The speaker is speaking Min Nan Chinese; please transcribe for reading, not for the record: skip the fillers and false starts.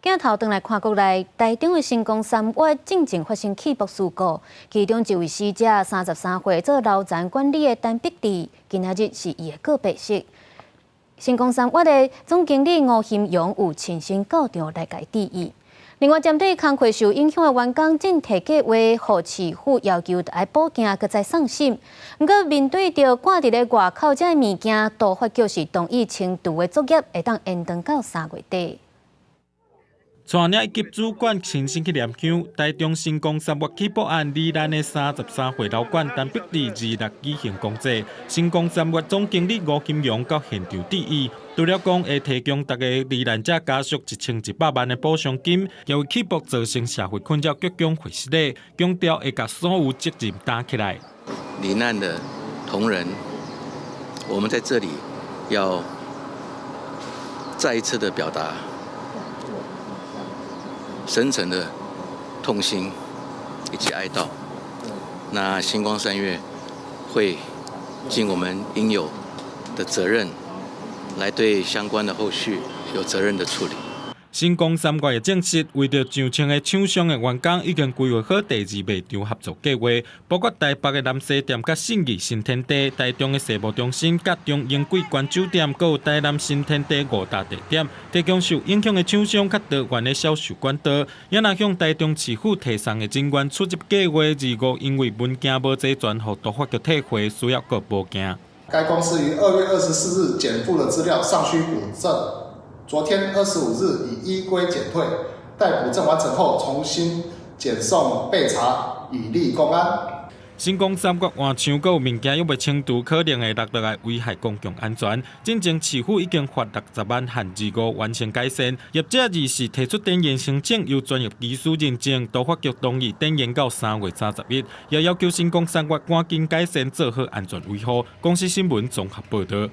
鏡頭轉來看國內，台中的新光三越進前發生氣爆事故，其中一位死者33歲做樓層管理的陳碧智，今仔日是伊的告別式。新光三越的總經理吳興榮有親身到場來共致意。另外，針對工課受影響的員工，正提計劃，予市府要求愛補件，閣再送審。毋過面對著掛佇咧外口這个物件，都發局是同意清除的作業會當延長到3月底。帶領一級主管親身去驗傷，台中新光三越氣爆案罹難的33歲樓管陳碧智26舉行公祭，新光三越總經理吳金榮到現場致意，除了講會提供逐個罹難者家屬1100萬的補償金，也為氣爆造成社會困擾鞠躬會失禮，強調會共所有責任擔起來。罹難的同仁，我們在這裡要再一次的表達深層的痛心以及哀悼。那新光三越會盡我們應有的責任，來對相關的後續有責任的處理。新光三越也證實，為著上千个廠商的員工已經規劃好第二賣場合作計劃，包括台北的南西店、佮信義新天地、台中的世貿中心、佮中英桂冠酒店，閣有台南新天地五大地點，提供受影響的廠商較多元的銷售管道。也若向台中市府提送的人員出入計劃，25因為文件無齊全，予都發局退回，需要閣補件。該公司於2月24日檢附的資料尚需補正。昨天25日已依規檢退，待補正完成後，重新檢送備查，以利公安。新光三越換廠閣有物件猶未清除，可能會落落來危害公共安全。進前市府已經罰60萬，限25完成改善。業者24提出展延申請，由專業技師認證，都發局同意展延到3月31，也要求新光三越趕緊改善，做好安全維護。公視新聞綜合報導。